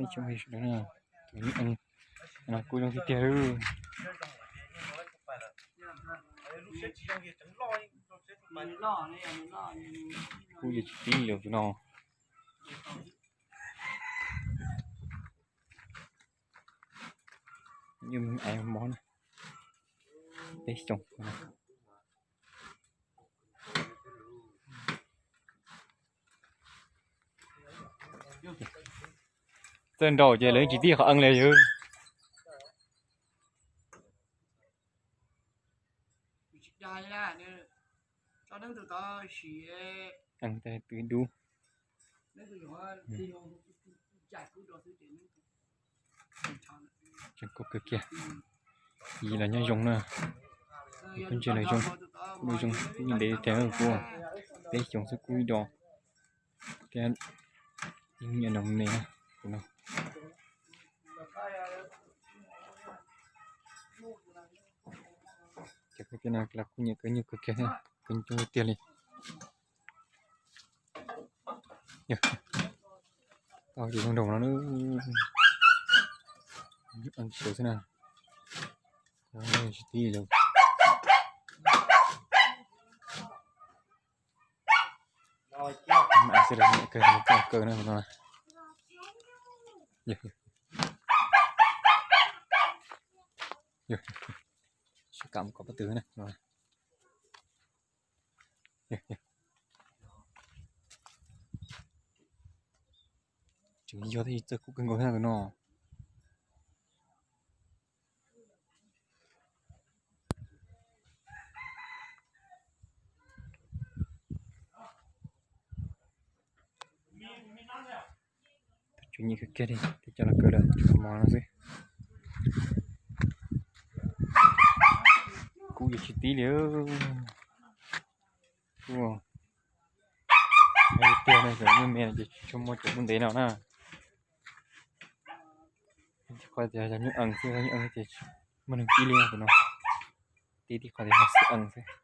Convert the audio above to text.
Ib tsoom phooj ywg sawv daws na, tus nyuj ees no kuj zoo tiag tiag li. Kuj yog tsis tib li tus no. Nyuj ees mob na, peb xyoos. Txawj nraum ces lawv tsis tib qhov ees li yog. Ees tau twb dub. Tseem kub kawg kiag. Yim los nyob zoo na. Kuj ntsia los zoo, kuj zoo, kuj ntev tiag kuj, peb xyoos xwb kuj ib do. Thiab ib nyuag no me na, tus no. Ces kuj tias no los kuj nyiam kawg nyuj kawg kiag thiab, kawg coob tiag tiag li. Tau ces zoo nraum no na. Ees xwb na. Tsis tib li. Xwb, kawg no. Sib kam kom pab twg na. Tseem yog thiab, txawj kub kawg nkaus thiab tus no. Tus nyuj kawg kiag li, tib co los kawg lawm, mos no xwb. Kub yeej tsis tib li. Kuj tiag no, cov nyuj me no ces tsis tshua muaj cov kub ntev no na. Qhov tias cov nyuj ees xwb, nyuj ees ces muaj neeg kib li tus no. Tib tib qhov tias ho xwm ees xwb.